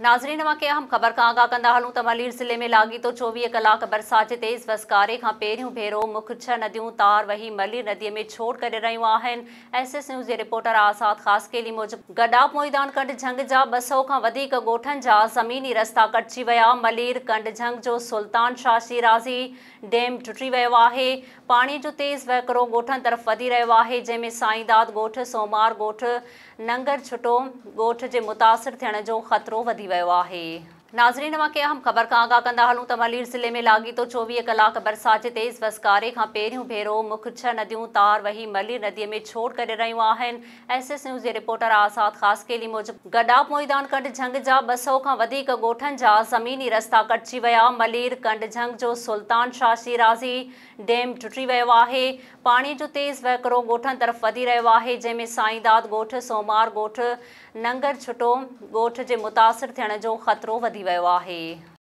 ناظرين اوهان کي اهم خبر کان آگاهه ڪندا هلون ته ملير ضلعي ۾ لاڳيتو 24 ڪلاڪ برسات جي تيز وسڪاري کان پهريون ڀيرو مک ڇهه نديون تار وهي ملير ندي ۾ ڇوڙ ڪري رهيون آهن. ايس ايس نيوز جي رپورٽر آزاد خاصخيلي موجب گڏاپ موئيدان ڪنڊ جهنگ جا 200 کان وڌيڪ ڳوٺن جا زميني رستا ڪٽجي ويا. ملير ڪنڊ جهنگ جو سلطان شاهه شيرازي ڊيم ٽٽي ويو آهي. پاڻي جو تيز وهڪرو ڳوٺن طرف وڌي رهيو آهي جنهن ۾ سائينداد ڳوٺ، سومار ڳوٺ، ننگر ڇٽو ڳوٺ جي متاثر ٿيڻ جو خطرو وڌي ويو آهي. ناظرين اوهان کي اهم خبر کان آگاهه ڪندا هلون ته ملير ضلعي ۾ لاڳيتو 24 ڪلاڪ برسات جي تيز وسڪاري کان پهريون ڀيرو مک ڇهه نديون تار وهي ملير ندي ۾ ڇوڙ ڪري رهيون آهن. ايس ايس نيوز جي رپورٽر آزاد خاصخيلي موجب گڏاپ موئيدان ڪنڊ جهنگ جا 200 کان وڌيڪ ڳوٺن جا زميني رستا ڪٽجي ويا. ملير ڪنڊ جهنگ جو سلطان شاهه شيرازي ڊيم ٽٽي ويو آهي. پاڻي جو تيز وهڪرو ڳوٺن طرف وڌي رهيو آهي، جنهن ۾ سائينداد ڳوٺ، سومار ڳوٺ، ننگر ڇٽو ڳوٺ جي متاثر ٿيڻ جو خطرو وڌي ويو آهي.